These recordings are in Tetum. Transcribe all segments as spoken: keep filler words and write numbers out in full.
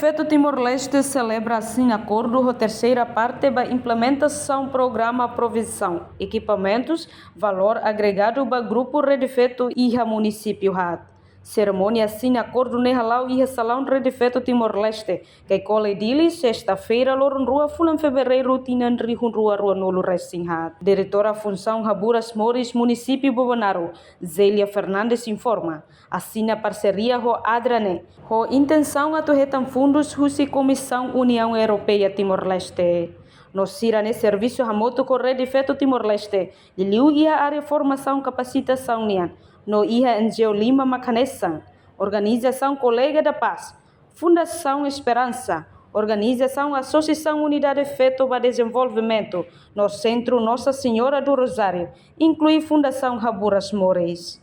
Feto Timor-Leste selebra asina akordu ho terseira parte ba implementasaun programa provizaun ekipamentus valór agregadu ba grupu Rede Feto iha munisípiu haat. Serimónia asina akordu ne'e hala'o iha salaun Rede Feto Timor-Leste, Caicoli, Dili, sesta-feira, loron rua, fulan Fevereiru, tinan rihun rua ruanulu resin haat. Diretora Funsaun Haburas Moris Munisípiu Bobonaro, Zélia Fernandes, informa, asina parseria ho ADRA ne'e ho intensaun atu hetan fundus husi Komisaun Uniaun Europeia Timor-Leste. No sira-ne'e servisu hamutuk ho Rede Feto Timor-Leste, liuliu iha área formasaun kapasitasaun nian, no iha N G O lima mak hanesan: Organizasaun Kolega da Paz, Fundasaun Esperansa, Organizasaun Asosiasaun Unidade Feto ba Dezenvolvimentu, no Sentru Nossa Senhora do Rosário, inklui Fundasaun Haburas Moris.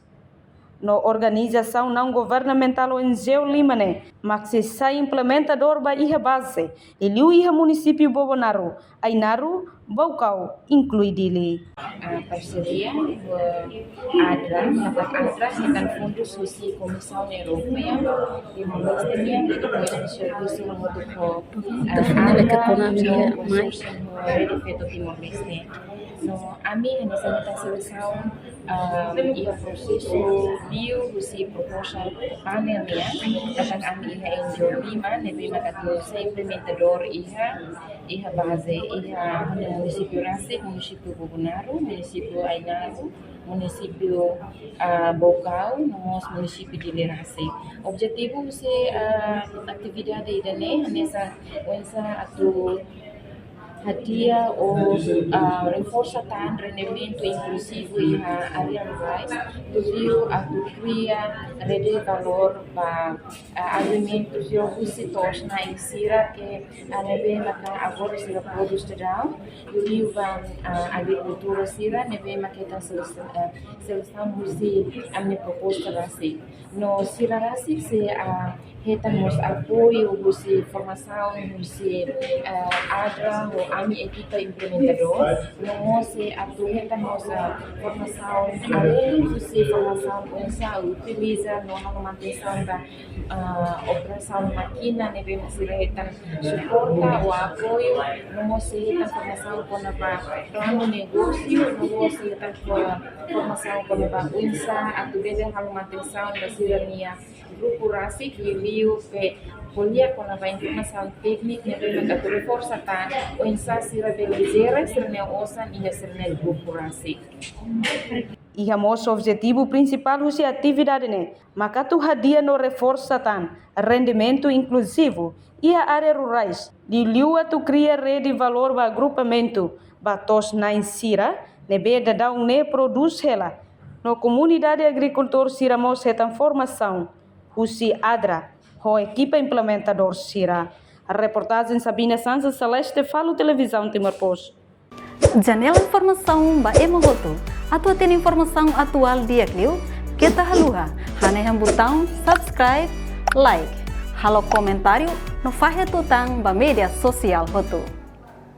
No organizasaun naun-governamentál N G O lima ne'e mak sei sai implementadór ba iha baze, liuliu iha munisípiu Bobonaro, Ainaro, Baucau, inklui Dili. Ah, parseria ho ADRA, tanba ADRA hetan fundus husi Komisaun Europeia Timor-Leste nian, i depois servisu hamutuk ho, ah, ADRA, no konsorsiu ho Rede Feto Timor-Leste. No ami hanesan hetan selesaun, ah, iha prosesu liu husi proposta panel nian, katak ami iha N G O lima ne'ebé mak atu sai implementadór iha, iha baze, iha munisípiu rasik, munisípiu Bobonaro, munisípiu Ainaro, munisípiu, ah, Baucau, no mós munisípiu Dili rasik. Objetivu husi, ah, atividade ida-ne'e hanesan oinsá atu hadi'a ou, ah, reforsa tan rendimentu inkluzivu iha área rurais, liuliu atu kria rede valór ba, ah, alimentus husi to'os-na'in sira ke, ah, ne'ebé maka agora sira prodús daudaun, liuliu ba, ah, agrikultór sira ne'ebé maka hetan selesaun, ah, selesaun husi ami-nia proposta rasik. No sira rasik sei, ah, hetan mós apoiu husi formasaun husi, eh, ADRA ho ami ekipa implementadór, no mós sei atu hetan mós, eh, formasaun além husi formasaun oinsá utiliza no halo manutensaun ba, eh, operasaun mákina ne'ebé sira hetan suporta ou apoiu, no mós sei hetan formasaun kona-ba planu negósiu, no mós sei hetan fo-, formasaun kona-ba oinsá atu bele halo manutensaun ba sira-nia grupu rasik, liuliu be ko'alia kona-ba informasaun tékniku ne'ebé mak atu reforsa tan oinsá sira bele jere sira-nia osan iha sira-nia grupu rasik. Iha mós objetivu prinsipál husi atividade ne'e mak atu hadi'a no reforsa tan rendimentu inkluzivu iha área rurais, liuliu atu kria rede valór ba agrupamentu ba to'os-na'in sira ne'ebé daudaun ne'e prodús hela, no komunidade agrikultór sira mós hetan formasaun husi ADRA ho ekipa implementadór sira. Reportajen Sabina Sansa, Celeste Falo, Televizaun Timor Post. Janela informasaun ba ema hotu. Atu hatene informasaun atuál di'ak liu, keta haluha hanehan butaun subscribe, like, halo komentáriu no fahe tutan ba média sosiál hotu.